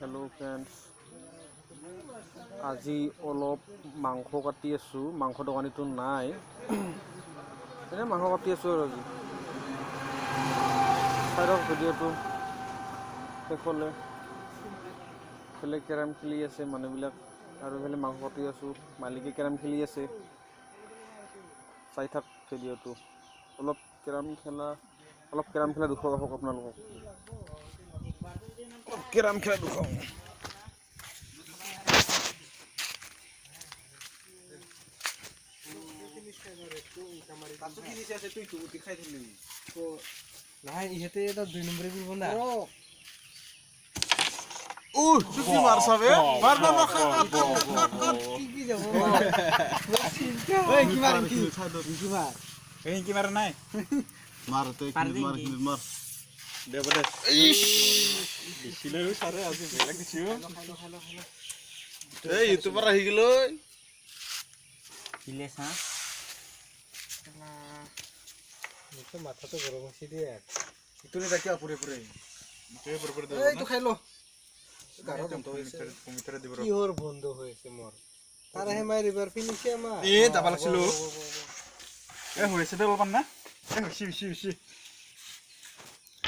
Hello' friends, আজি অলপ মাংস কাটি আছোঁ। মাংস দোকানীটো নাই, এনেই মাংস কাটি আছোঁ আৰু আজি চাই থাকক ভিডিঅ'টো শেষলৈ। এইফালে কেৰম খেলি আছে মানুহবিলাক আৰু এইফালে মাংস কাটি আছোঁ, মালিকে কেৰম খেলি আছে। চাই থাক ভিডিঅ'টো। অলপ কেৰম খেলা, অলপ কেৰম খেলা দেখুৱাওঁ আহক আপোনালোকক। অলপ কেৰম খেলা দেখুৱাওঁ। নাই, ইহঁতে এটা দুই নম্বৰে কৰিব না। ও চুকি মাৰ চাবে, মাৰ মাৰ মাৰ, কাট কাট কাট কাট। কি কি যাব? এই কি মাৰ, কি কি মাৰ, এই কি মাৰা নাই? মাৰ তই, মাৰ মাৰ দে দে। দিছিলে ছাৰে আজি বেলেগ দিছো। এই ইউটিউবাৰ আহি গ'ল। মোৰতো মাথাটো গৰম হৈছে দিয়ে। ইটোনে তাকিয়া পুৰে পুৰে পুৰে পুৰে। এইটো খাই ল। গাৰো বন্ধ হৈছে, কম্পিউটাৰে দিব। কিহৰ বন্ধ হৈছে মোৰ? তাৰেহে মাৰ এইবাৰ ফিনিছে আমাৰ। এ যাব লাগছিলো। এ হৈছে দে অলপমান না। এ হৈছে হৈছে হৈছে।